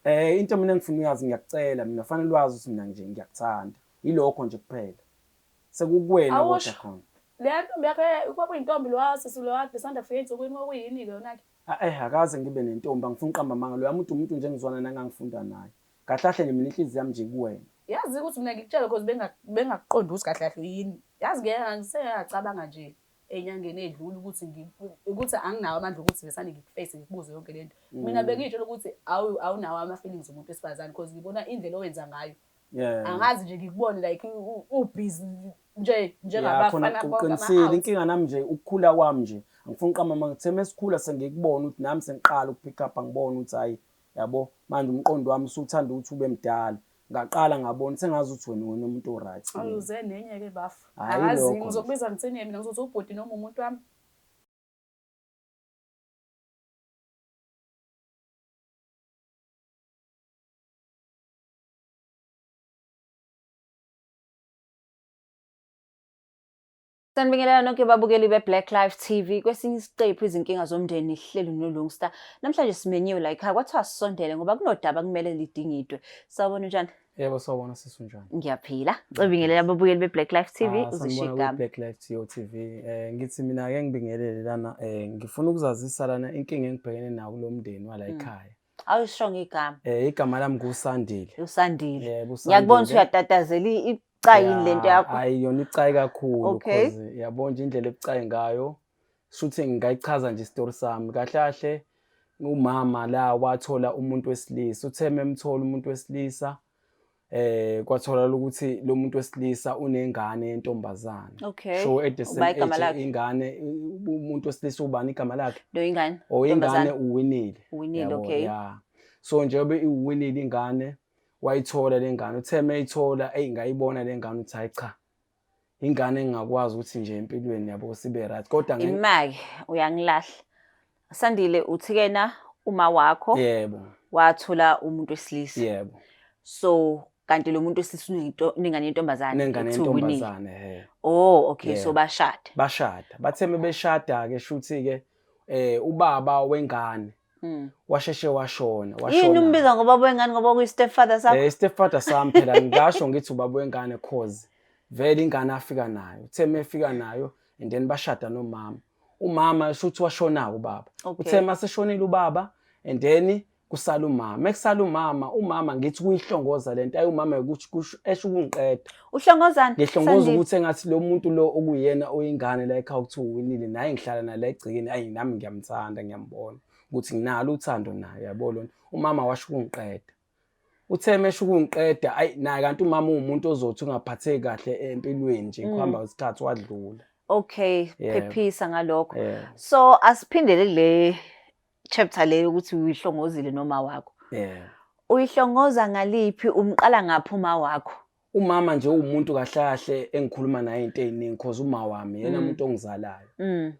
Into mina engifuna uyazi, ngiyakucela mina, fanele wazi ukuthi mina nje ngiyakuthanda. Yilokho nje kuphela. Sekukuwena kodwa Awusho. khona. Leya ntombi yakho kwakuyintombi lowa sisi lowa kade sanda kufika ey'nsukwini kwakuyini-ke yona-ke? Eh akaze ngibe nentombi, angifuni uqamba amanga. Loya muntu umuntu nje engizwana naye, engangifunda naye. Kahle kahle nje mina inhliziyo yami nje ikuwena. Yazi ukuthi mina ngikutshele cause bengakuqondi ukuthi kahle kahle uyini. Yazi ngeke ngisengacabanga nje ey'nyangeni ey'dlule ukuthi ukuthi anginawo amandla ukuthi ngisane ngikufeyise ngikubuze yonke le nto. Mina bengiy'tshela ukuthi awunawo ama-feelings omuntu wesifazane cause ngibona indlela owenza ngayo. Angazi nje ngikubone like u-busy nje njengabafana bonke Uqinisile, ama-out. inkinga nami nje ukukhula kwami nje angifuni uqamba amanga, ngithe mesikhula sengikubona ukuthi nami sengiqala ukupick up, ngibona ukuthi hayi yabo manje umqondo wami usuthanda ukuthi ube mdala. Ngaqala ngabona sengazi ukuthi wena wena umuntu o-right. Awuze nenye ke bafo. Hhayi Angazi lokho nje. ngizokubiza ngithini mina, ngizothi ubhuti noma umuntu wami. Sanibingelela nonke babukeli be-Black Life TV. Kwesinye isiqephu izinkinga zomndeni hleli noLungsta. Namhlanje simenyiwe la ekhaya kwathiwa sisondele ngoba kunodaba kumele lidingidwe. Sawubona, unjani? Yebo, sawubona sisi, unjani? Ngiyaphila. Ngibingelela ababukeli be-Black Life TV. Ah, Uzishiye sanibona igama. kwi-Black Life TV. Ngithi mina ake ngibingelele lana, ngifuna ukuzazisa lana inkinga engibhekene nayo kulo mndeni wala ekhaya. Awusho ngegama. Igama lami nguSandile. Usandile. Yebo, Ngiyakubona ukuthi uSandile. uyatatazela, ibucayi yini lento yakho? Hayi, yona ibucayi kakhulu Okay. cause yabo nje indlela ebucayi ngayo. Shuthi ngingayichaza nje isitori sami. Kahle kahle umama la wathola umuntu wesilisa. Uthe memthola umuntu wesilisa, kwatholakala ukuthi lo muntu wesilisa unengane yentombazane. Okay. So at the same Uba igama age lakhe? ingane, umuntu wesilisa ubani igama lakhe? Lo ingane. O ingane Intombazane. uwinile. Uwinile, Yabo, okay. yeah. So njengoba iwinile ingane, wayithola le ngane, uthe meyithola, eyi ngayibona le ngane ukuthi hayi cha, ingane engingakwazi ukuthi nje empilweni yabo sibe right, kodwa Imake uyangilahla. Sandile, uthi kena uma wakho Yebo. wathola umuntu wesilisa. Yebo. So kanti lo muntu wesilisa unengane yentombazane. Unengane ekuthiwa uwinile. yentombazane, he. Oh, okay, Yebo. so bashada. Bashada. Bathe mebeshada ke shuthi ke ubaba wengane washeshe washona, Yini washona. umbiza ngobaba wengane ngoba kuyi stepfather sakho? Stepfather sami phela, ngingasho ngithi ubaba wengane cause vele ingane afika nayo. Uthe mefika nayo and then bashada nomama. Umama shuthi washona ubaba. Uthe maseshonile ubaba and then kusala umama. Mekusala umama, umama ngithi kuyihlongoza lento. Ayi umama ukuthi kusho esho ukungiqeda. Uhlongozani? Ngihlongoza Sandile? ukuthi engathi lo muntu lo okuyena oyingane la ekhaya okuthiwa uwinile naye ngihlala naye la egcekeni, ayi nami ngiyamthanda, ngiyambona ukuthi nginalo uthando naye, yabo lona. Umama washo ukungiqeda. Uthe mesho ukungiqeda, ayi naye kanti umama uwumuntu ozothi ungaphatheki kahle empilweni nje, kuhamba isikhathi wadlula. Okay, Yebo. phephisa ngalokho. Yebo. So asiphindele kule chapter le ukuthi uyihlongozile noma wakho. Yebo. Uyihlongoza ngaliphi, umqala ngaphi uma wakho? Umama nje uwumuntu kahle kahle engikhuluma naye into eziningi cause uma wami yena umuntu ongizalayo.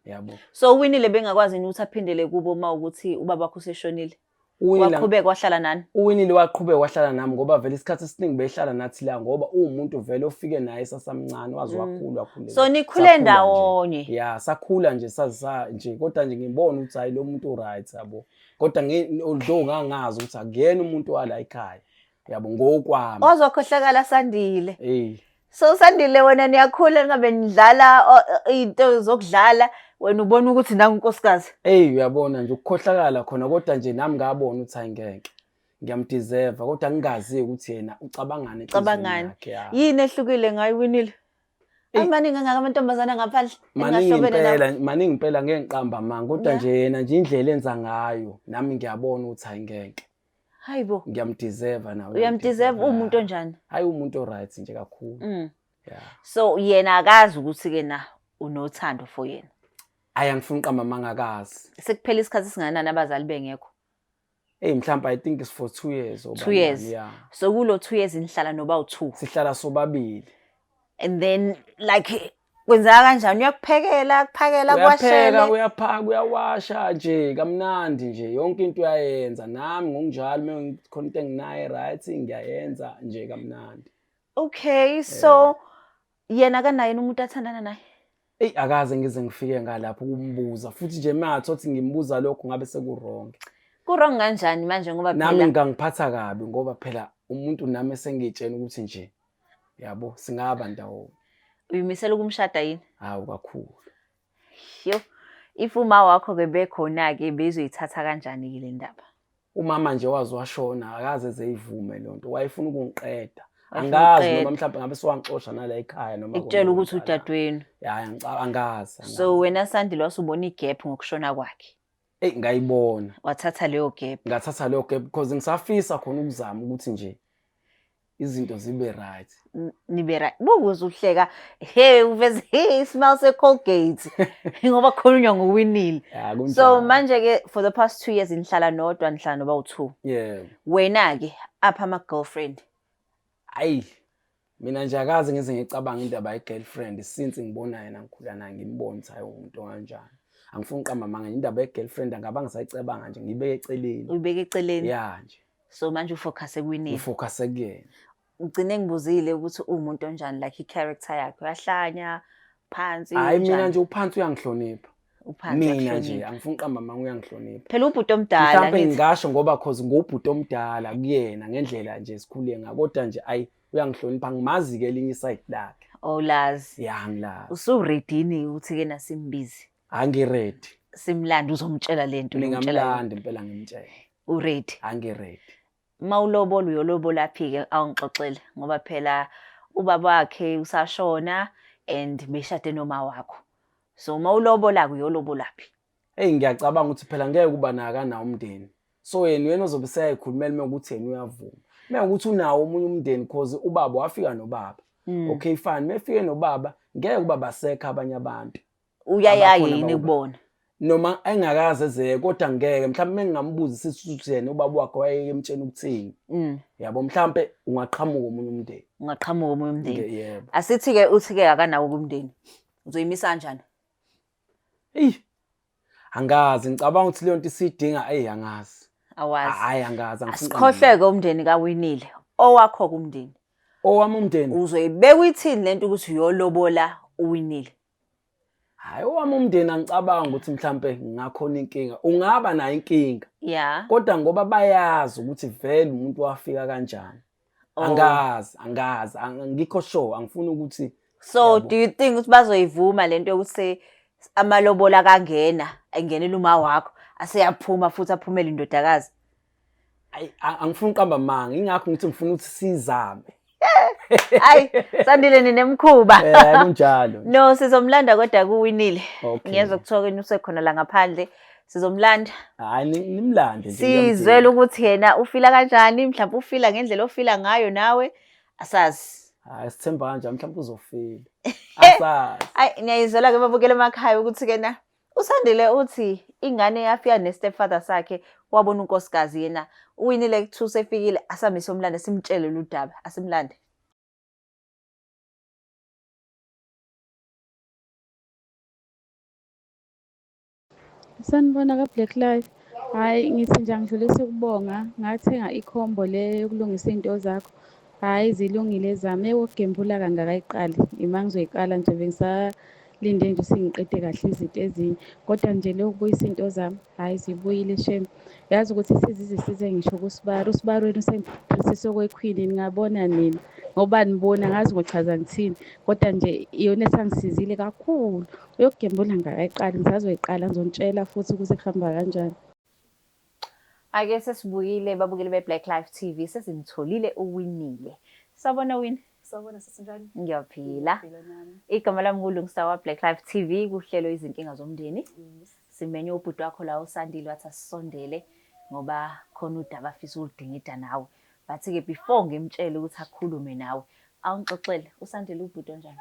Yabo. So uwinile bengakwazi ukuthi aphindele kubo uma ukuthi ubaba wakho useshonile? Waqhubeka wahlala nani? Uwinile waqhubeka wahlala nami ngoba vele isikhathi esiningi behlala nathi la ngoba uwumuntu vele ofike naye esasamncane waze wakhula wakhula. So nikhule Sakhula nje. ndawonye. Yeah, sakhula nje sazisa nje kodwa nje ngibona ukuthi hayi lo muntu right yabo. Kodwa although ngangazi ukuthi akuyena umuntu wala ekhaya. Yabo ngokwami. Ozokhohlakala Sandile. Hey. So Sandile wena niyakhula ningabe nidlala into zokudlala, wena ubona ukuthi nangu unkosikazi. Hey, uyabona nje ukukhohlakala khona kodwa nje nami ngabona ukuthi hayi ngeke. Ngiyamdeserve kodwa ngingazi ukuthi yena ucabangani enhliziyweni Ucabangani. yakhe, ya. Yini ehlukile ngayo Winile? Eyi. Amaningi angaka amantombazana ngaphandle Maningi engahlobene nawo. impela, maningi impela ngeke ngiqamba amanga kodwa nje yena nje indlela enza ngayo nami ngiyabona ukuthi hayi ngeke. Hayibo. Ngiyamdeserve nawe. Uyamdeserve, uwumuntu onjani? Hayi umuntu oright nje kakhulu. Yeah. So yena akazi ukuthi ke na unothando for yena. Hayi angifuni uqamba amanga, akazi. Sekuphela isikhathi singanani abazali bengekho? Hey mhlawumbe I think it's for 2 years or 2 years. Yeah. So kulo 2 years nihlala noba u2. Sihlala sobabili. And then like kwenzeka kanjani? Uyakuphekela, kuphakela, Uyapheka, kuwashele. uyaphaka, uyawasha nje kamnandi nje yonke into uyayenza. Nami ngokunjalo uma khona into enginayo right ngiyayenza nje kamnandi. Okay, so yena akanaye umuntu athandana naye? Eyi akaze ngize ngifike ngalapho ukumbuza futhi nje matho ukuthi ngimbuza lokho ngabe seku wrong. Ku-wrong kanjani manje ngoba Nami phela ngangiphatha kabi ngoba phela umuntu nami esengiyitshena ukuthi nje yabo singaba ndawonye. Uyimisela ukumshada yini? Hawu, kakhulu. Yo, if uma wakho-ke bekhona-ke bezoyithatha kanjani-ke le ndaba? Umama nje waze washona akaze ezeyivume loo nto, wayefuna ukungiqeda. Wayefuna Angazi ukuqeda. noma mhlawumbe ngabe sewangixosha nala ekhaya noma Ekutshela ukuthi kwenzakalani. udadewenu. Ya, angazi. So wena Sandile wasubona igap ngokushona kwakhe. Eyi, ngayibona. Wathatha leyo gap. Ngathatha leyo gap because ngisafisa khona ukuzama ukuthi nje izinto zibe right. Nibe right. Bukuze uhleka, he uveze he smell se Colgate ngoba khulunywa ngowinile. Ya, So kunjalo. manje ke for the past 2 years nihlala nodwa, nihlala noba u2. Yebo. Wena ke apha ama girlfriend. Ayi, mina nje akaze ngize ngicabanga indaba ye-girlfriend since ngibona yena ngikhula naye, ngimbona ukuthi hayi umuntu kanjani. Angifuni uqamba amanga, indaba ye-girlfriend angaba ngisayicabanga nje, ngiyibeke eceleni. Uyibeke eceleni. Ya nje. So manje ufocus ekuwineni. Ngifocus kuyena. Ugcine ngibuzile ukuthi uwumuntu onjani, like i-character yakhe uyahlanya phansi. Hayi, mina unjani? nje uphansi uyangihlonipha. Uphansi Mina uyakuhlonipha. nje angifuni uqamba amanga, uyangihlonipha. Phela ubhuti omdala, Mhlawumbe ngithi. ngingasho ngoba cause ngubhuti omdala kuyena ngendlela nje sikhule ngayo, kodwa nje ayi uyangihlonipha, ngimazi ke elinye iside lakhe. Awulazi. Ya, ngilazi. Usuready ukuthi ke nasimbizi? Angiready. Simlande uzomtshela lento lomtshela yona. Ngingamlanda impela ngimtshele. Uready? Angiready. Mawulobola uyolobola phi-ke, awungixoxele ngoba phela ubaba wakhe usashona and beshade noma wakho. So mawulobola-ke uyolobola phi? Eyi, ngiyacabanga ukuthi phela ngeke kuba naka nawo umndeni. So yena uyena ozobe seyayikhulumela uma ukuthi yena uyavuma. Uma ukuthi unawo omunye umndeni cause ubaba wafika nobaba. Okay fine, uma efike nobaba ngeke kuba basekho abanye abantu. Uyaya Abakhona yini bakuba. kubona? Noma engakaze ezeke kodwa ngeke mhlawumbe mengingambuza isithi ukuthi yena ubaba wakhe wayeke emtshela ukuthini. Yabo, mhlawumbe ungaqhamuka omunye umndeni. Ungaqhamuka omunye umndeni. Yebo. Asithi-ke uthi-ke akanawo umndeni. Uzoyimisa kanjani? Eyi, angazi, ngicabanga ukuthi leyo nto isidinga, eyi angazi. Awazi. Hayi angazi, angifuni uqamba Asikhohleke umndeni kaWinile. Owakho kumndeni. Owami umndeni. Uzoyibeka uyithini lento ukuthi uyolobola uWinile? Hayi, owami umndeni angicabanga ukuthi mhlambe ngakhona inkinga. Ungaba nayo inkinga. Kodwa ngoba bayazi ukuthi vele umuntu wafika kanjani. Angazi, angazi, angikho sure, angifuni ukuthi So Yabo. do you think ukuthi bazoyivuma lento yokuthi amalobola kangena engenela uma wakho aseyaphuma futhi aphumele indodakazi? Ayi, angifuni uqamba amanga, ingakho ngithi ngifuna ukuthi sizame. Ayi, Sandile ninemkhuba. Kunjalo. No, sizomlanda kodwa kuWinile. Okay. Ngiyezwa kuthiwa kena usekhona la ngaphandle. Sizomlanda. Hayi, nimlande nje, Sizwele ngiyamdinga. ukuthi yena ufila kanjani, mhlawumbe ufila ngendlela ofila ngayo nawe, asazi. Hayi, sithemba kanjani, mhlawumbe uzofila. Asazi. Ayi, niyayizwela ke babukele emakhaya ukuthi kena uSandile uthi ingane yafika ne-stepfather sakhe, wabona unkosikazi yena. Uwinile kuthiwa usefikile, asambe somlanda simtshele lolu daba, asimlande. Sanibona ka-Black Life. Hhayi, ngithi nje angidlulise ukubonga, ngathenga ikhombo le yokulungisa iy'nto zakho. Hhayi, zilungile ezami. Eyokugembula kangakayiqali, ima ngizoyiqala nje, bengisalinde nje ukuthi ngiqede kahle izinto ezinye. Kodwa nje le yokubuyisa iy'nto zami, hhayi zibuyile shame. Yazi ukuthi sizize size ngisho kuSibari, uSibari wenu usengiphathise okwekhwini, ningabona nina. Ngoba nibona ngazi ngochaza ngithini. Kodwa nje iyona esangisizile kakhulu. Uyokugembula ngakayiqali, ngisazoyiqala, ngizonitshela futhi ukuthi kuhamba kanjani. Ake sesibuyile babukeli be-Black Life TV, sesimtholile uWinile. Sawubona Wini. Sawubona sisi, njani? Ngiyaphila. Ngiyaphila nami. Igama lami nguLungsta wa Black Life TV kuhlelo izinkinga zomndeni. Yes. Simenye ubhuti wakho la uSandile wathi asisondele ngoba khona udaba afisa ukulidingida nawe. But-ke before ngimtshele ukuthi akhulume nawe, awungixoxele uSandile ubhuti onjani?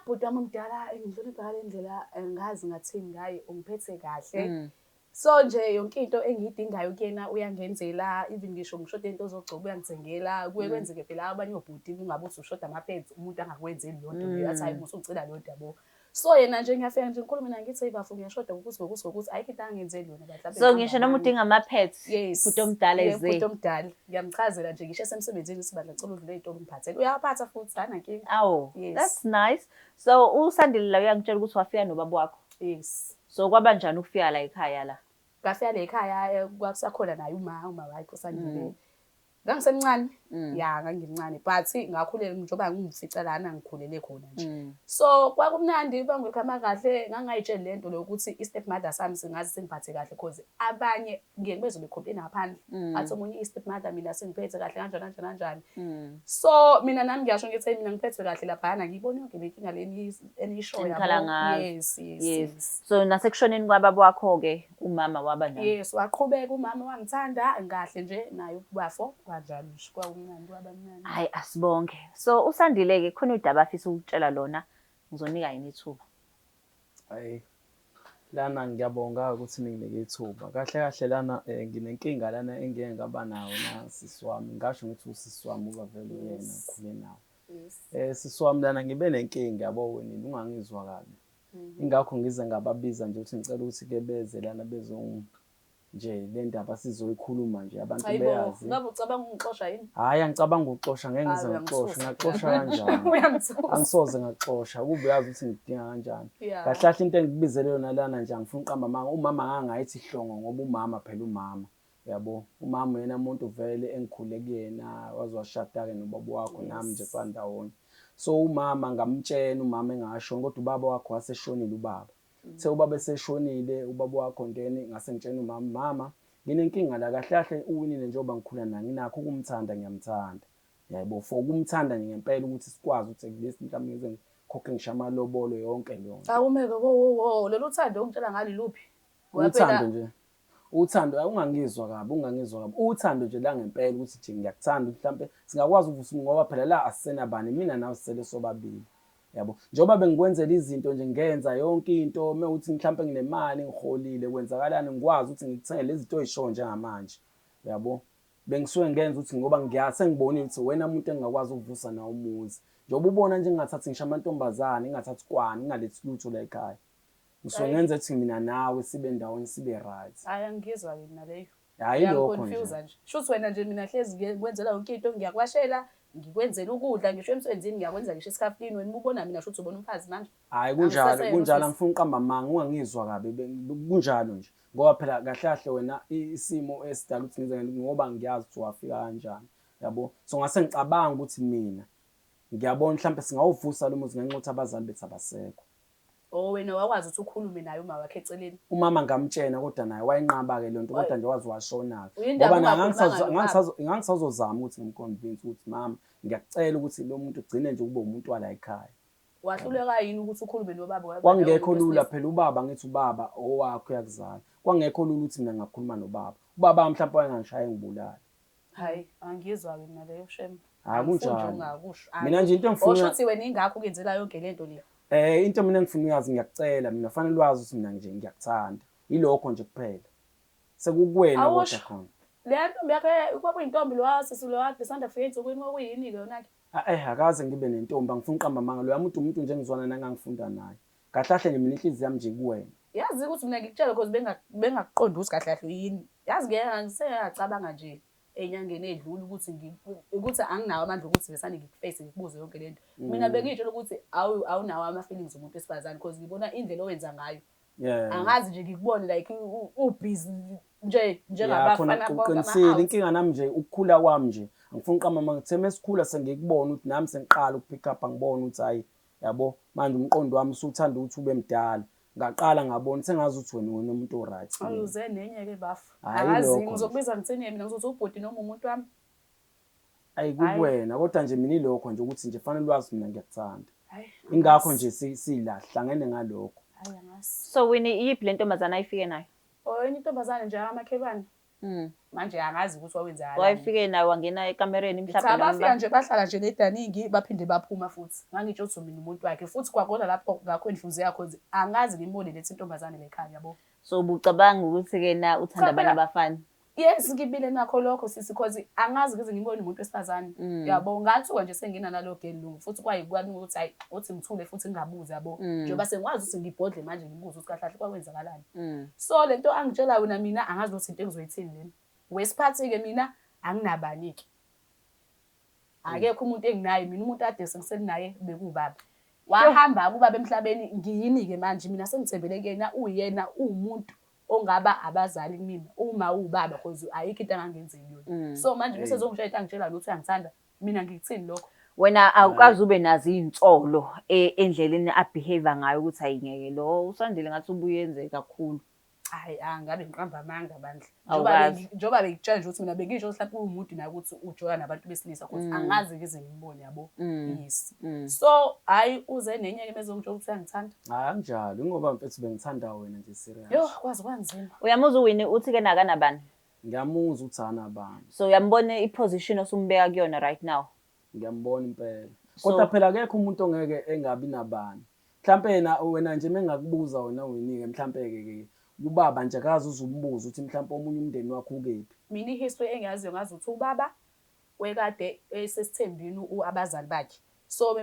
Bhuti wami omdala engihlonipha ngale ndlela, angazi ngathini ngaye, ungiphethe kahle. So nje yonke into engiyidingayo kuyena uyangenzela, even ngisho ngishoda into zokugcoba uyangithengela. Kuye kwenzeke phela abanye obhuti kungabe uthi ushoda ama-pads, umuntu angakwenzeli leyo nto leyo, athi hayi musucela leyo nto yabo. So yena nje ngiyafika nje ngikhulume naye ngithi hey bafo ngiyashoda ngokuthi ngokuthi ngokuthi, ayikho into angangenzeli yona bandla. So ngisho noma udinga ama-pads, Yes. bhuti omdala Yeah, is bhuti there. omdala. Ngiyamchazela nje ngisho esemsebenzini ukuthi bandla ngicela udlule ey'tolo ungiphathele. Uyaphatha futhi, anankinga. Awu, Yes. that's nice. So uSandile la uyangitshela ukuthi wafika nobaba wakho. Yes. So kwabanjani ukufika la ekhaya la? Ngafika le ekhaya kwakusakhona naye uma wakhe uSandile. Ngangisemncane. Ya, ngangimncane but ngakhulela njengoba ngingifica lana ngikhulele khona nje. So kwakumnandi bangikhama kahle, ngangayitsheli lento lokuthi i-step mother sami singaze singiphathe kahle cause abanye ngiye ngibezwe be-complain ngaphandle. Athi omunye i-step mother mina singiphethe kahle kanjani kanjani kanjani. So mina nami ngiyasho ngithi mina ngiphethwe kahle laphana, ngiyibona yonke le nkinga le eniyishoyo Enikhala yabo. ngazo. Yes, yes, Yes. yes. So nasekushoneni kwababa wakho-ke umama waba naye. Yes, waqhubeka umama wangithanda kahle nje naye ubafo kanjalo nje, kwakumnandi kwaba mnandi. Hhayi asibonge. So uSandile-ke khona udaba afisa ukukutshela lona, ngizonika yena ithuba. Hhayi, lana ngiyabonga ukuthi ninginike ithuba. Kahle kahle lana nginenkinga lana engike ngaba nayo na sisi wami. Ngingasho ngithi usisi wami ngoba vele uyena ngikhule naye. Sisi wami lana ngibe nenkinga yabo wena ungangizwa kabi. Ingakho ngize ngababiza nje ukuthi ngicela ukuthi ke beze lana bezo nje le ndaba sizoyikhuluma nje abantu Hayibo, beyazi. ngabe ucabanga ungixosha yini? Hhayi, angicabanga ukuxosha, ngeke ngize Hayi, ngixoshe. uyangithusa. Ngaxosha kanjani? Uyangithusa. Angisoze ngaxosha, kube uyazi ukuthi ngidinga kanjani. Yeah. Kahle kahle into engikubizele yona lana nje angifuni uqamba amanga, umama ngangayithi hlongo ngoba umama phela umama. Uyabo, umama uyena muntu vele engikhule kuyena, waze washada-ke nobaba wakho nami nje sandawonye. So umama ngamtshela umama engashoni, kodwa ubaba wakho waseshonile ubaba. Uthe ubaba eseshonile ubaba wakho then ngase ngitshela umama, mama nginenkinga la, kahle kahle uwinile njengoba ngikhula naye, nginakho ukumthanda, ngiyamthanda. Yabo, for ukumthanda nje ngempela ukuthi sikwazi ukuthi at least mhlawumbe ngize ngikhokhe ngisho amalobolo yonke leyo nto. Awumeke, wo wo wo, lolu thando ongitshela ngalo iluphi? Ngoba phela Uthando nje. Uthando, ungangizwa kabi, ungangizwa kabi. Uthando nje la ngempela ukuthi nje ngiyakuthanda, mhlambe singakwazi ukuvusa ngoba phela la asisenabani, mina nawe sisele sobabili. Yabo, njengoba bengikwenzela izinto nje ngenza yonke into, uma uthi mhlambe nginemali ngiholile kwenzakalani ngikwazi ukuthi ngikuthengele lezi zinto oyishoyo njengamanje. Yabo, bengisuke ngenza ukuthi ngoba sengibonile ukuthi wena umuntu engingakwazi ukuvusa nawo umuzi. Njengoba ubona nje ngingathathi ngisho amantombazane, ngingathathi kwani, ngingalethi lutho la ekhaya. Ngisuke ngenza ukuthi mina nawe sibe ndawonye sibe right. Hayi, angizwa-ke mina leyo. Hhayi lokho nje. Uyangiconfuse nje. Shuthi wena nje mina hlezi ngikwenzela yonke into, ngiyakuwashela, ngikwenzela ukudla, ngisho emsebenzini ngiyakwenza ngisho esikhafini, wena ubona mina shuthi ubona umfazi manje. Hhayi kunjalo, Angisaseyena kunjalo, usisi. angifuni uqamba amanga, ungangizwa kabi, kunjalo nje. Ngoba phela kahle kahle wena isimo esidala ukuthi ngize ngoba ngiyazi ukuthi wafika kanjani. Yabo? So ngase ngicabanga ukuthi mina ngiyabona mhlambe singawuvusa lo muzi ngenxa yokuthi abazali bethu abasekho. Oh, wena wakwazi ukuthi ukhulume naye uma wakhe eceleni. Umama ngamtshena kodwa naye wayenqaba-ke le nto, kodwa nje waze washona-ke. Uyindaba Ngoba naye ungakhulumanga nobaba. ngangisazozama ukuthi ngimconvince ukuthi mama ngiyakucela ukuthi lo muntu ugcine nje kube umuntu wala ekhaya. Wahluleka yini ukuthi ukhulume nobaba? Ngoba Kwakungekho nawe lula umuntu phela, ubaba ngithi ubaba owakho uyakuzala. Kwakungekho lula ukuthi mina ngingakhuluma nobaba. Ubaba mhlawumbe wayengangishaya engibulala. Hayi, angizwa-ke mina leyo shem. Hayi, Angifuni nje kunjalo. ungakusho. Mina nje into engifuna Osho ukuthi wena ingakho ukuyenzela yonke lento le. Into mina engifuna uyazi, ngiyakucela mina fanele wazi ukuthi mina nje ngiyakuthanda. Yilokho nje kuphela. Sekukuwena kodwa Awusho. khona. Le ntombi yakhe kwakuyintombi lo wasisi lo wakhe sanda kufika ensukwini kwakuyini-ke yona-ke? Akaze ngibe nentombi, angifuni uqamba amanga. Loya muntu umuntu nje engizwana naye engangifunda naye. Kahle kahle nje mina inhliziyo yami nje kuwena. Yazi ukuthi mina ngikutshela because bengakuqondi ukuthi kahle kahle uyini. Yazi ngeke ngisengacabanga nje enyangeni edlule ukuthi ukuthi anginawo amandla ukuthi ngisane ngikuface ngikubuze yonke lento. Mina bengitshela ukuthi awunawo ama feelings umuntu wesifazane because ngibona indlela owenza ngayo. Angazi nje ngikubone like u busy nje njengabafana Yeah, khona bonke uqinisile. ama-out. Inkinga nami nje ukukhula kwami nje angifuni uqamba amanga, ngithe mesikhula sengikubona ukuthi nami sengiqala ukupick up, angibona ukuthi hayi yabo manje umqondo wami usuthanda ukuthi ube mdala. Ngaqala ngabona sengazi ukuthi wena wena umuntu o right. Awuze nenye ke bafo. Hhayi, Angazi lokho nje. ngizokubiza ngithini mina, ngizothi ubhuti noma umuntu wami. Ayi kuwena kodwa nje mina ilokho nje ukuthi nje fanele wazi mina ngiyakuthanda. Hayi. Ingakho nje sila hlangene ngalokho. Hayi angazi. So Winnie, iyiphi le ntombazana ayifike nayo? Oh, enye intombazane nje amakhelwane. Manje angazi ukuthi wawenzakalani. Wayefike nayo wangena ekamereni mhlawumbe Cha, noma bafika nje bahlala nje nedaningi baphinde baphuma futhi. Ngangitsho ukuthi mina umuntu wakhe futhi kwakona lapho ngakho inhluziyo yakho nje angazi ngimone lethi intombazane lekhaya yabo. So ubucabanga ukuthi ke na uthanda Cha, abanye phela abafana? Yes, ngibile nakho lokho sisi because angazi ngize ngibone umuntu wesifazane. Yabo, ngathuka nje sengina nalo girl lo futhi kwayikwani ukuthi hayi uthi ngithule futhi ngingabuzi yabo. Njengoba sengikwazi ukuthi ngibhodle manje ngibuze ukuthi kahle kahle kwakwenzakalani. So lento angitshela yona mina angazi ukuthi into engizoyithini lena. Wesiphathi ke mina anginabani ke. Akekho umuntu enginaye mina, umuntu ade sengisenaye bekuwubaba. Wahamba ubaba emhlabeni, ngiyini ke manje mina sengithembele kuyena, uyena uwumuntu ongaba abazali kumina uma uwubaba, cause ayikho into angangenzeli yona. So manje bese zongishaya into angitshela ukuthi uyangithanda, mina ngikuthini lokho? Wena awukaze ube nazo iy'nsolo endleleni a-behave ngayo ukuthi ayingeke lo uSandile ngathi ubuye enze kakhulu. Hayi, angabe ngiqamba amanga bandla. Awukazi. Njengoba bengikutshela nje ukuthi mina bengisho mhlawumbe uwumuntu naye ukuthi ujola nabantu besilisa, cause angazi ngize ngimbone, yabo. Yes. So hayi, uze nenye ke mezongitshela ukuthi uyangithanda. Hayi, anginjalo, ingoba mfethu bengithanda wena nje, serious. Yo, kwazi kwanzima. Uyamuzwa uWinnie uthi ke nakanabani? Ngiyamuzwa ukuthi anabani. So uyambona i-position osumbeka kuyona right now? Ngiyambona impela. Kodwa phela akekho umuntu ongeke engabi nabani. Mhlampe yena, wena nje mengakubuza wena Winnie-ke, mhlampe-ke ke kubaba nje akaze uze umbuze ukuthi mhlampe omunye umndeni wakho ukephi. Mina i-history engiyaziyo, ngazi ukuthi ubaba wekade esesithembini abazali bakhe. So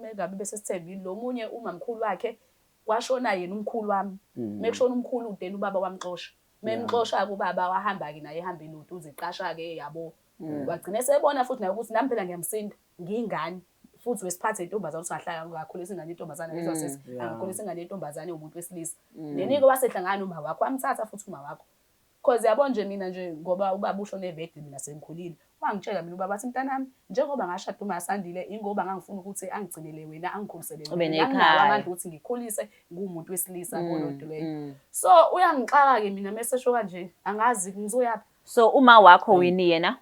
mengabe besesithembini, lo munye umamkhulu wakhe kwashona yena umkhulu wami. Mekushona umkhulu, then ubaba wamxosha. Memxosha-ke ubaba, wahamba-ke naye ehamba elodi, uziqasha-ke, yabo. Wagcina esebona futhi naye ukuthi nami phela ngiyamsinda, ngiyingane. Futhi wesiphathe intombazane ukuthi angahlala ngakhulisa ingane yentombazane, ngizwa sesi angakhulisa ingane yentombazane umuntu wesilisa. Then-ke wasehlangana noma wakho, wamthatha futhi uma wakho. Cause yabo nje mina nje ngoba ubaba ushone evede mina sengikhulile. Wangitshela mina ubaba wathi, mntanami, njengoba ngashada uMasandile ingoba ngangifuna ukuthi angigcinele wena, angikhulisele Ube wena. Nganginawo nekhaya. amandla ukuthi ngikhulise nguwumuntu wesilisa kolonto leyo. So uyangixaka-ke mina mesesho kanje, angazi ngizoyaphi. So uma wakho Winnie yena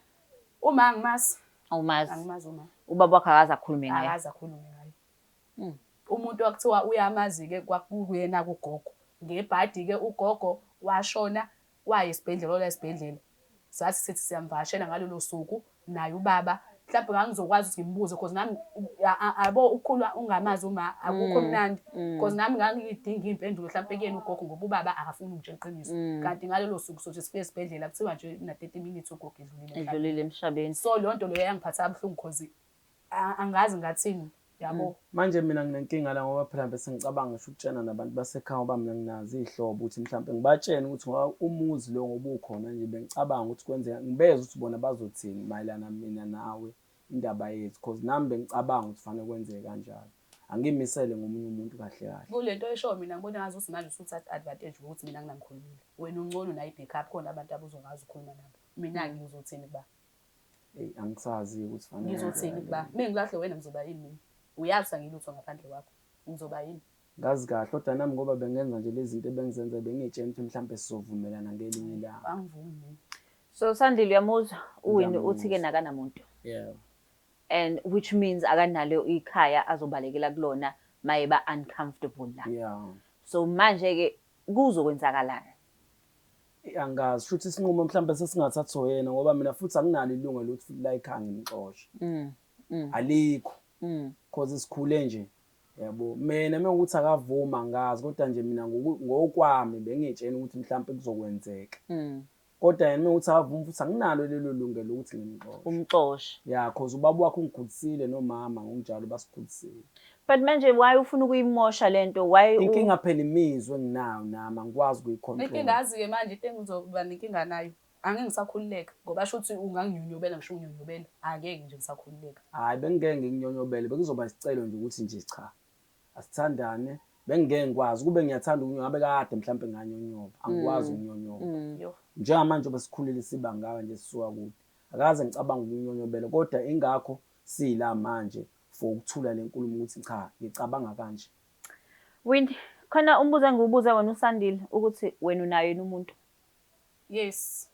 Uma angimazi, awumazi. Angimazi uma. Ubaba wakho akaze akhulume ngaye. Akaze akhulume ngaye. Umuntu wakuthiwa uyamazi-ke kwakuyena kugogo. Ngebhadi-ke ugogo washona, waya esibhedlela, wala esibhedlela. Sathi sithi siyamvakashela ngalolo suku naye ubaba. Mhlawumbe ngangizokwazi ukuthi ngimbuze, cause nami yabo ukukhula ungamazi uma akukho mnandi. Cause nami ngangidinga iy'mpendulo mhlawumbe kuyena ugogo, ngoba ubaba akafuni ukungitshela iqiniso. Kanti ngalolo suku sothi sifike esibhedlela kuthiwa nje na 30 minutes ugogo edlulile emhlabeni. Edlulile emhlabeni. So leyo nto leyo yangiphatha kabuhlungu, cause angazi ngathini, yabo. Manje mina nginenkinga la, ngoba phela bese ngicabanga ngisho ukutshena nabantu basekhaya, ngoba mina nginazo iy'hlobo, ukuthi mhlampe ngibatshene ukuthi ngoba umuzi lo ngoba ukhona nje, bengicabanga ukuthi kwenzeka, ngibeze ukuthi bona bazothini mayelana mina nawe, indaba yethu, cause nami bengicabanga ukuthi fanele kwenzeke kanjalo. Angimisele ngomunye umuntu kahle kahle. Kule nto eshoyo mina ngibona ngazi ukuthi manje usuthatha advantage ukuthi mina nginamkhulumile. Wena ungcono nayo i-backup, khona abantu abazokwazi ukukhuluma nabo. Mina-ke ngizothini kuba? Eyi, angisazi ukuthi fanele Ngizothini ngenzeke kuba? Mengilahle wena ngizoba yini mina? Uyazi angilutho ngaphandle kwakho. Ngizoba yini? Ngazi kahle, kodwa nami ngoba bengenza nje lezi zinto ebengizenza, bengiy'tshela ukuthi mhlampe sizovumelana ngelinye ilanga. Angivumi mina. So Sandile, uyamuzwa uWinnie uthi ke Ngiyamuzwa. nakanamuntu. Yeah. And which means akanalo ikhaya azobalekela kulona mayeba uncomfortable la. So manje ke kuzokwenzakalani? Angazi, futhi isinqumo mhlambe sesingathathwa yena, ngoba mina futhi anginalo ilungelo ukuthi futhi la ekhaya ngimxoshe. Alikho. Cause sikhule nje. Yabo, mina mekuthi akavuma angazi, kodwa nje mina ngokwami bengiyitshela ukuthi mhlambe kuzokwenzeka. Kodwa yena mekuthi akavuma futhi anginalo lelo lungelo ukuthi ngimxoshe. Umxoshe. Yeah, cause ubaba wakhe ungikhulisile nomama ngokunjalo basikhulisile. But manje why ufuna ukuyimosha lento? Why Inkinga phela imizwa enginayo nami, angikwazi ukuyicontrol. Inkinga azi-ke manje into engizoba nenkinga nayo. Angeke ngisakhululeka ngoba sho ukuthi unganginyonyobela, ngisho unginyonyobela, angeke nje ngisakhululeka. Hayi, bengingeke ngikunyonyobele, bekuzoba isicelo nje ukuthi nje cha, asithandane, bengingeke ngikwazi. Kube ngiyathanda ukunyoba, ngabe kade mhlampe nganyonyoba, angikwazi ukunyonyoba. Yo. Njengamanje njengoba sikhulile siba ngaka nje sisuka kude, akaze ngicabanga ukunyonyobela, kodwa ingakho sila manje for ukuthula le nkulumo ukuthi cha, ngicabanga kanje. Winnie, khona umbuzo engiwubuza wena uSandile ukuthi wena unayo yini umuntu? Yes.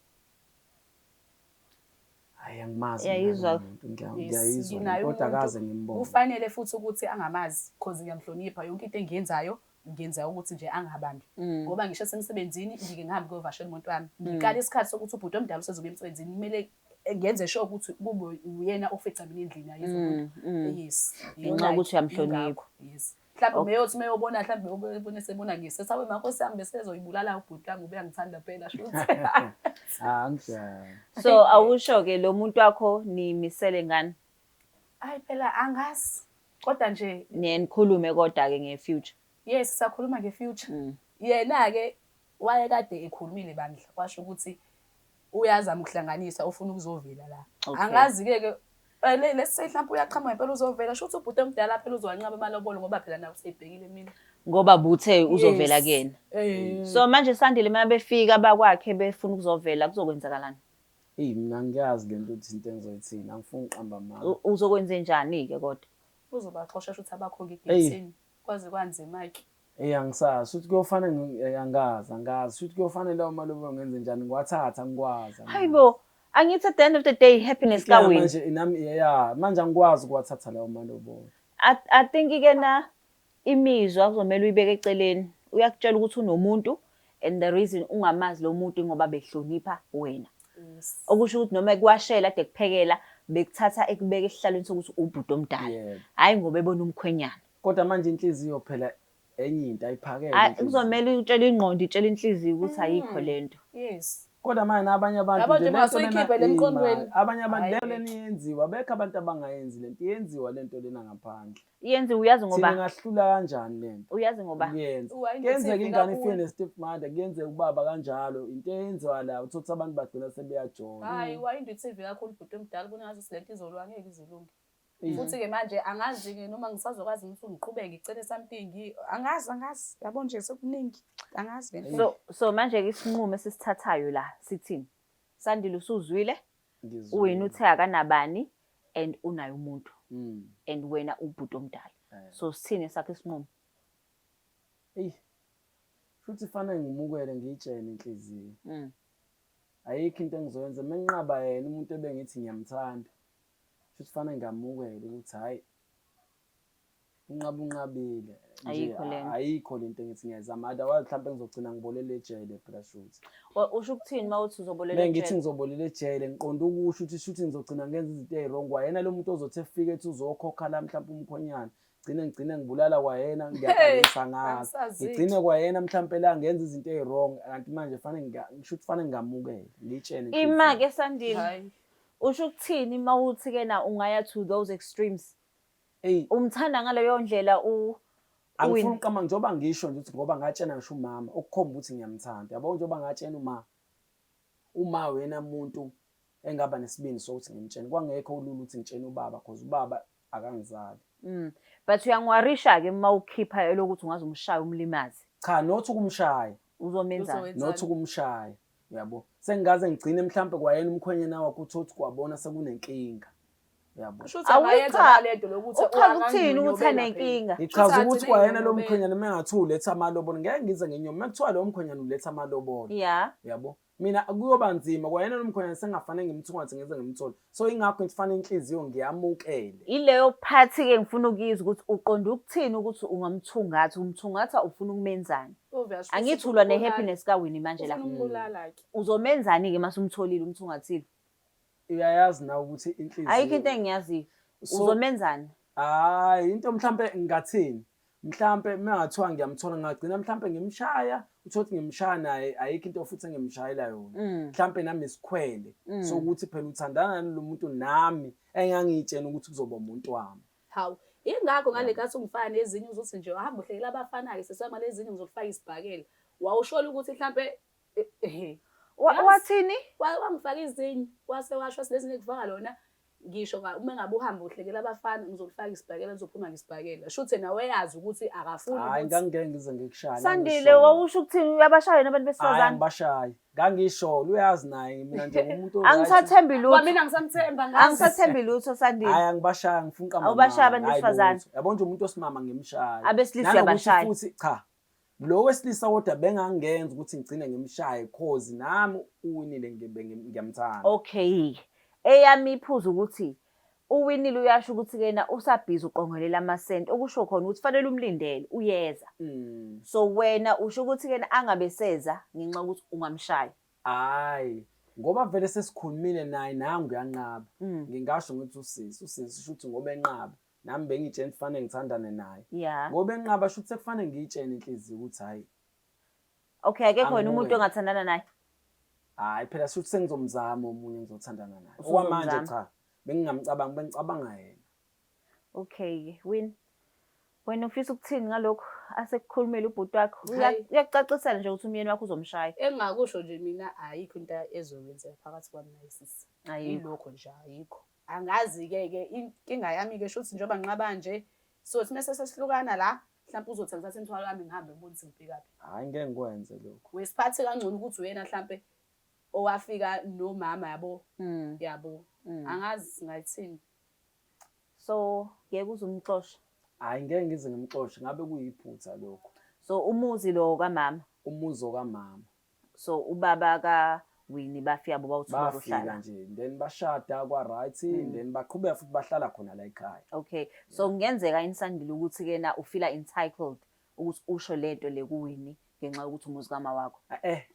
Hayi, angimazi mina Uyayizwa? lowo muntu, Yes, ngiyayizwa nginaye kodwa umuntu. akaze ngimbone. Kufanele futhi ukuthi angamazi, cause ngiyamhlonipha, yonke into engiyenzayo ngenza ukuthi nje angabambi. Ngoba ngisho esemsebenzini ngike ngihambe kuyovashela umuntu wami. Ngikala isikhathi sokuthi ubhuti omdala usezobuya emsebenzini, kumele ngenze sure ukuthi kube uyena ofica mina endlini, ayizwa umuntu. Yes. Ngenxa yokuthi uyamhlonipha. Ingakho, yes. Mhlawumbe meyothi meyobona, mhlawumbe ubone sebona ngisetha we mankosi yami besezoyibulala ubhuti wami, ubeyangithanda phela shuthi. Ah, angijali. So awusho ke lo muntu wakho nimisele ngani? Hayi phela angazi. Kodwa nje Niye nikhulume kodwa ke nge-future. Yes, sakhuluma nge-future. Yena ke wayekade ekhulumile bandla, washo ukuthi uyazama ukuhlanganisa, ufuna ukuzovela la. Angazi ke ke let's say mhlawumbe uyaqhamuka impela uzovela, shuthi ubhuti omdala phela uzowanqaba amalobolo ngoba phela nawe useyibhekile mina. Ngoba buthe uzovela Yes. kuyena. Eh. So manje Sandile uma befika bakwakhe befuna ukuzovela kuzokwenzakalani? Eyi mina ngiyazi le nto ukuthi into engizoyithini, angifuni ukuqamba amanga. Uzokwenzenjani-ke kodwa? Uzobaxosha shuthi abakhongi Eyi. egeyithini. Kwaze kwanzima-ke. Eyi angisazi, shuthi kuyofana angazi, angazi. Shuthi kuyofanele lawo malobolo ngenze njani, ngiwathathe angikwazi. Hayi bo, angithi at the end of the day happiness Inkinga kawini. manje nami ya manje angikwazi ukuwathatha lawo malobolo. I think-ke na imizwa kuzomele uyibeke eceleni. Uyakutshela ukuthi unomuntu and the reason ungamazi lo muntu ingoba behlonipha wena. Yes. Okusho ukuthi noma ekuwashela ade kuphekela bekuthatha ekubeka esihlalweni sokuthi ubhuti omdala. Yebo. Hhayi ngoba ebona umkhwenyana. Kodwa manje inhliziyo phela enye into ayiphakele. Hhayi inhliziyo. kuzomele utshele ingqondo itshele inhliziyo ukuthi ayikho lento. Yes. Kodwa manje nabanye abantu Yabo nje nje lento lena ungasoyikhiphe le emqondweni. ima- abanye abantu Hhayi. leyo lena iyenziwa abekho abantu abangayenzi lento iyenziwa lento lena ngaphandle. Iyenziwa uyazi Thina ngoba ingahlula kanjani lento? uyazi ngoba Ukuyenza. Uwa, into Kuyenzeka ethile ingane kakhulu. ifike ne-step mother, kuyenzeka ubaba kanjalo. Into eyenziwa la uthola ukuthi abantu bagcina sebeyajola. Hayi, wayinto i-TV kakhulu bhuti omdala ubona ngathi le nto izolwa angeke izilunge. Eyi. Futhi-ke manje angazi-ke noma ngisazokwazi ukuthi ngiqhubeke ngicele something. Angazi, angazi. Yabo nje sekuningi. Angazi le nto. So manje ke isinqumo esisithathayo la sithini? Sandile usuzwile, Ngizwile. uwena uthe akanabani and unaye umuntu and wena ubhuti omdala. So sithini sakhe isinqumo? Eyi. Futhi fanele ngimukele ngiyitshele inhliziyo. Ayikho into engizoyenza menginqaba yena umuntu ebengithi ngiyamthanda. Futhi fanele ngamukele ukuthi hayi unqaba unqabile. Nje, Ayikho lento. Ayikho lento engithi ngiyayizama. Otherwise mhlawumbe ngizogcina ngibolele ejele phela shuthi. Usho ukuthini uma uthi uzobolela Mengithi ejele? ngizobolela ejele ngiqonda ukusho ukuthi shuthi ngizogcina ngenza izinto ey'wrong. Kwayena lo muntu ozothi efike ethi uzokhokha la mhlawumbe umkhonyana. Gcine ngibulala kwayena ngiyaqalisa ngazo. Angisazi. Ngigcine kwayena mhlawumbe la ngenza izinto ey'wrong kanti manje fanele ngisho ukuthi fanele ngamukele ngiyitshele inhliziyo. Ima-ke Sandile. Hayi. Usho ukuthini uma uthi ke na ungaya to those extremes? Eyi. Umthanda ngaleyo ndlela Angifuni uwin. ukuqamba njengoba ngisho nje ukuthi ngoba ngatshena ngisho umama okukhomba ukuthi ngiyamthanda. Yabo njengoba ngatshena uma uma wena muntu engaba nesibindi sokuthi ngimtshene kwangekho ulula ukuthi ngitshene ubaba because ubaba akangizali. But uyangiwarisha-ke uma ukhipha elokuthi ungaze umshaye umlimaze. Cha, not ukumshaya. Uzomenzani? Uzowenzani? Not ukumshaya. Uyabo? Sengingaze ngigcine mhlambe kwayena umkhwenyana wakhe uthi uthi kwabona sekunenkinga. Uyabo? Kusho ukuthi angayenza Awucha- nalento lokuthi Uchaza ukuthini ukuthi uyanganginyobela anenkinga? Ngichaza Kusho ukuthi ukuthi kwayena lo agcine mkhwenyana uma engathi uletha amalobolo ngeke ngize ngenyoma. Uma kuthiwa lo mkhwenyana uletha amalobolo. Yeah. Uyabo? Mina kuyoba nzima kwayena lo mkhwenyana sengafanele ngimthungathe ngize ngimthole. So ingakho ngithi fanele inhliziyo ngiyamukele. Ileyo part-ke ngifuna ukuyizwa ukuthi uqonda ukuthini ukuthi ungamthungatha, umthungatha ufuna ukumenzani? Obvious, Angithi futhi ulwa ukubulala. ne-happiness kaWinnie manje la. Ufuna ukumbulala-ke. Uzomenzani-ke mase umtholile umthungathile? Uyayazi nawe ukuthi inhliziyo Ayikho into engiyaziyo. So- Uzomenzani? Hayi, into mhlambe ngingathini? Mhlambe mengathiwa ngiyamthola ngagcina mhlambe ngimshaya, uthole ukuthi ngimshaya naye ayikho into futhi engimshayela yona. Mhlambe nami isikhwele sokuthi phela uthandana nalo muntu nami engangiyitshena ukuthi kuzoba umuntu wami. Hawu, ingakho ngale nkathi ungifaka nezinye uzothi nje hamba uhlekela abafana-ke sesama lezinye ngizokufaka isibhakela. Wawushola ukuthi mhlampe Yazi. Wathini? Wangifaka izinyo wase washo lezinye kufaka lona ngisho uma ngabe uhamba uhlekela abafana ngizokufaka isibhakela ngizophuma ngesibhakela. Shuthi nawe yazi ukuthi akafuni Hayi, ukuthi ngangingeke ngize ngikushaya. Sandile ngangisho. wawusho ukuthini uyabashaya yena abantu Hayi, besifazane? angibashayi. Ngangisho, uyazi naye mina nje ngumuntu o-right. Angisathembi lutho. Kwamina ngisamthemba ngazi. Angisathembi lutho Sandile. Hayi angibashaya ngifuna uqamba Awubashaya amanga. abantu Hayi, besifazane. lutho. Yabo nje umuntu osimama ngimshaya. Abesilisa Nanokuthi uyabashaya. futhi cha. Lo wesilisa kodwa bengangenza ukuthi ngigcine ngimshaye cause nami uwinile ngiyamthanda. Okay. Eyami iphuzu ukuthi uwinile uyasho ukuthi kena usabhizi uqongelela amasenti okusho khona ukuthi fanele umlindele uyeza. So wena usho ukuthi kena angabe seza ngenxa yokuthi ungamshaya. Hayi, ngoba vele sesikhulumile naye nangu uyanqaba. Ngingasho ngithi usisi, usisi shuthi ngoba enqaba. Nami bengitshela ukuthi fanele ngithandane naye. Ngoba enqaba shuthi sekufanele ngiyitshele inhliziyo ukuthi hayi. Okay, akekho wena umuntu Angibuye. ongathandana naye. Hayi phela shuthi sengizomzama omunye engizothandana naye. Usuzomzama. Okwamanje cha, bengingamcabangi bengicabanga yena. Okay, Win. Wena ufisa ukuthini ngalokho asekukhulumela ubhuti wakho? Hhayi. Uyakucacisela nje ukuthi umyeni wakho uzomshaya. Engingakusho nje mina ayikho into ezokwenzeka phakathi kwami naye sisi. Ayikho. Yilokho nje ayikho. Angazi-ke ke inkinga yami-ke shuthi njengoba nginqaba nje sothi mese sesihlukana la Mhlawumbe uzothi ngithathe imithwalo yami ngihambe ngibone ukuthi ngibhekaphi. Hhayi, ngeke ngikwenze lokho. Wesiphathe kangcono ukuthi uyena mhlampe owafika nomama yabo. Yabo. Angazi singayithini. So ngeke uze umxoshe. Hhayi, ngeke ngize ngimxoshe, ngabe kuyiphutha lokho. So umuzi lo kamama. Umuzi okamama. So ubaba ka Winnie bafika boba uthi Bafika bazohlala. nje, then bashada kwa-right, then baqhubeka futhi bahlala khona la ekhaya. Okay. So kungenzeka yini Sandile ukuthi ke na ufeela entitled ukuthi usho lento le kuWinnie ngenxa yokuthi umuzi kama wakho.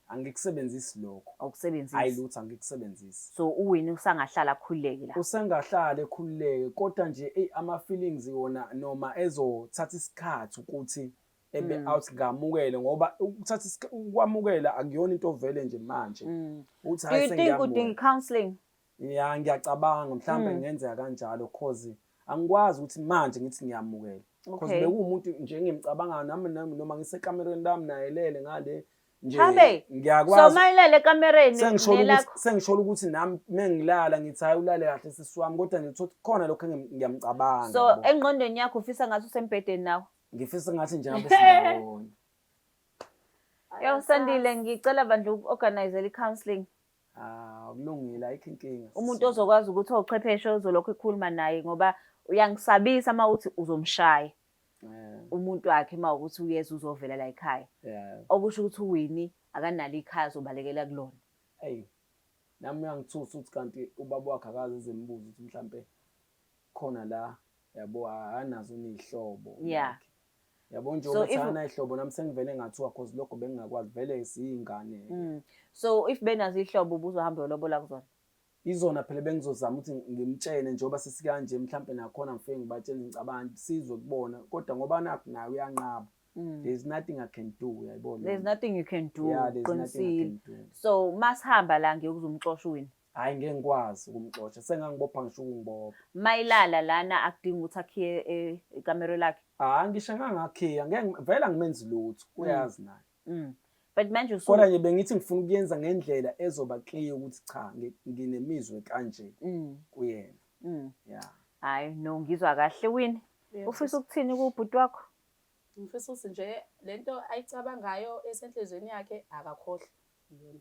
Angikusebenzisi lokho. Awukusebenzisi. Hayi lutho, angikusebenzisi. So uWinnie usangahlala akhululeke la. Usengahlala ekhululeke, kodwa nje eyi ama-feelings wona noma ezothatha isikhathi ukuthi ebe out ngamukele, ngoba ukuthatha ukwamukela akuyona into vele nje manje. Uthi Do hhayi you think sengiyamukela. udinga counseling? Ya, ngiyacabanga mhlawumbe kungenzeka kanjalo, cause angikwazi ukuthi manje ngithi ngiyamukela. Cause bekuwumuntu nje engimcabangayo nami, noma ngisekamereni lami naye elele ngale nje. Habe. Ngiyakwazi. So mayilele ekamereni nelakho. Sengisholo ukuthi nami mengilala ngithi hayi ulale kahle sisi wami, kodwa nje uthi khona lokho ngiyamcabanga. So yabo. Engqondweni yakho ufisa ngathi usembhedeni nawe? Ngifisa ngathi nje ngabe sindawonye. Yo Sandile, ngicela bandla uku-organizela i-counseling. Ah, kulungile, ayikho inkinga. Umuntu ozokwazi ukuthi ochwepheshe ozolokhu ekhuluma naye, ngoba uyangisabisa uma uthi uzomshaya. Umuntu wakhe uma ukuthi uyeza uzovela la ekhaya. Okusho ukuthi uWinnie akanalo ikhaya azobalekela kulona. Hey, nami uyangithusa ukuthi kanti ubaba wakhe akaze ezembuza ukuthi mhlambe khona la, yabo, akanazo nezihlobo. Yabo nje So ukuthi if akana ihlobo, nami sengivele ngathuka cause lokho bengingakwazi, vele siyingane. So if benazo ihlobo ubuzohamba uyolobola kuzona? Izona phela bengizozama ukuthi ngimtshele njengoba sesikanje, mhlambe nakhona ngifike ngibatshele ngicabanga sizwe kubona, kodwa ngoba nakho naye uyanqaba. There's nothing I can do, uyayibona. There's nothing you can do. Yeah, there's nothing I can do. So masihamba la ngeke uzumxosha uWinnie? Hayi, ngeke ngikwazi ukumxosha, sengangibopha ngisho ukungibopha. Mayilala lana akudingi ukuthi akhiye ikamero lakhe. Ah, ngisho ngangakhiya, ngeke vele angimenzi lutho, uyazi naye. But manje Kodwa nje bengithi ngifuna ukuyenza ngendlela ezoba clear ukuthi cha, nginemizwe kanje kuyena. Yeah. Hayi, no, ngizwa kahle Winnie. Ufisa ukuthini kubhuti wakho? Ngifisa ukuthi nje lento ayicabangayo esenhlizweni yakhe akakhohlwe iyona.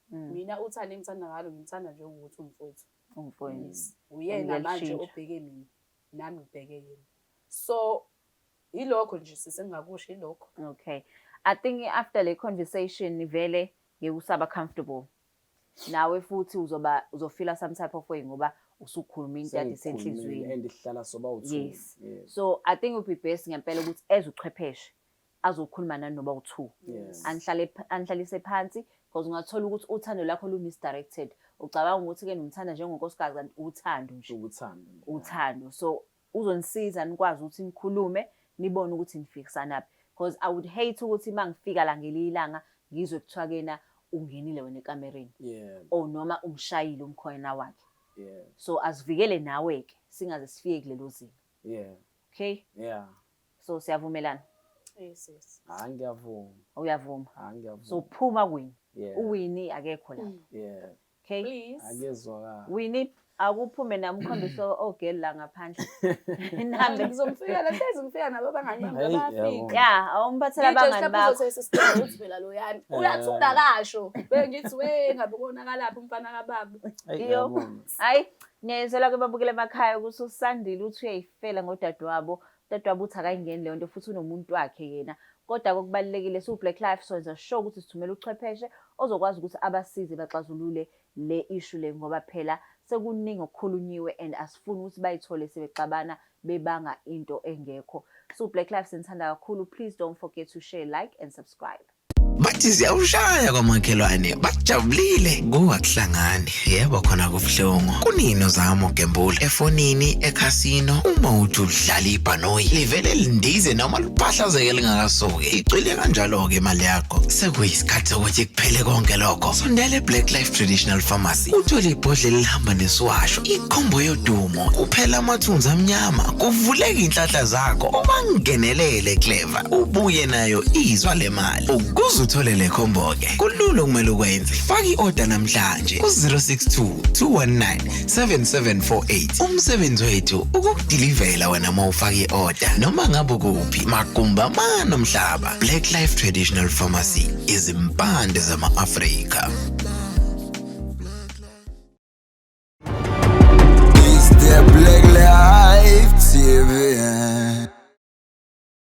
Mina uthando engithanda ngalo, ngimthanda nje ukuthi umfowethu. Umfowethu. Yes. Uyena manje Uyalishintsha. obheke mina, nami ngibheke yena. So ilokho nje sisengakusho ilokho. Okay. I think after le conversation vele ngeke usaba comfortable. Nawe futhi uzoba uzofeel some type of way ngoba usukhuluma into yakhe Sengikhulumile, esenhlizweni. And ihlala soba u-two. Yes. Yes. So I think it would be best ngempela ukuthi eze uchwepheshe azokhuluma nanoba u-two. Anihlalise phansi, because ungathola ukuthi uthando lakho lu misdirected. Ucabanga ukuthi ke nomthanda njengonkosikazi kanti uthando nje. Uthando nje. Uthando. So uzonisiza nikwazi ukuthi nikhulume, nibone ukuthi nifikisana phi. Because I would hate ukuthi mangifika la ngelinye ilanga ngizwe kuthiwa kena ungenile wena ekamereni. Or noma umshayile umkhwena wakhe. So asivikele nawe ke singaze sifike kulelo zinga. Okay? So siyavumelana? Yes, yes. Hayi, ngiyavuma. Uyavuma? Hayi, ngiyavuma. So phuma kuWinnie. uWinnie akekho lapha. Okay? Please. Akezwakala. Winnie akuphume nami ukhombise ogirl la ngaphandle. Nihambe. Ngizomfikela, hlezi ngifika nabo abangani bami Hey, bayafika. yabo. Yeah, awumphathela abangani bakho. Uzothi sister uthi phela loyani. Uyathula kasho. Bengithi we ngabe konakalaphi umfana kababa. Hey, Iyo. yabona. Hayi, niyayizwela ke babukele emakhaya ukuthi uSandile uthi uyayifela ngodadewabo. Udadewabo uthi akayingeni leyo nto futhi unomuntu wakhe yena. Kodwa okubalulekile siwu Black Life so sure ukuthi sithumela uchwepheshe ozokwazi ukuthi abasize baxazulule le issue le, ngoba phela sekuningi okukhulunyiwe and asifuni ukuthi bayithole sebexabana bebanga into engekho. So Black Life sinithanda kakhulu. Please don't forget to share, like and subscribe. Bathi ziyawushaya kwamakhelwane, bajabulile kungakuhlangani. Yebo, khona kubuhlungu. Kunini uzama ukugembula efonini, ekhasino, uma uthi udlala ibhanoyi livele lindize noma liphahlazeke lingakasuki, icwile kanjalo-ke imali yakho. Sekuyisikhathi sokuthi kuphele konke lokho. Sondela e-Black Life Traditional Pharmacy uthole ibhodlela elihamba nesiwasho, ikhombo yodumo, kuphela amathunzi amnyama, kuvuleka iy'nhlanhla zakho. Ubangenelele clever, ubuye nayo izwa le mali ukuze uthole uyithole le khombo-ke, kulula okumele ukwenze. Faka i-oda namhlanje ku-062 219 7748. Umsebenzi wethu ukukudilivela wena uma ufaka i-oda noma ngabe ukuphi magumbi amane omhlaba. Black Life Traditional Pharmacy, izimpande zama-Afrika.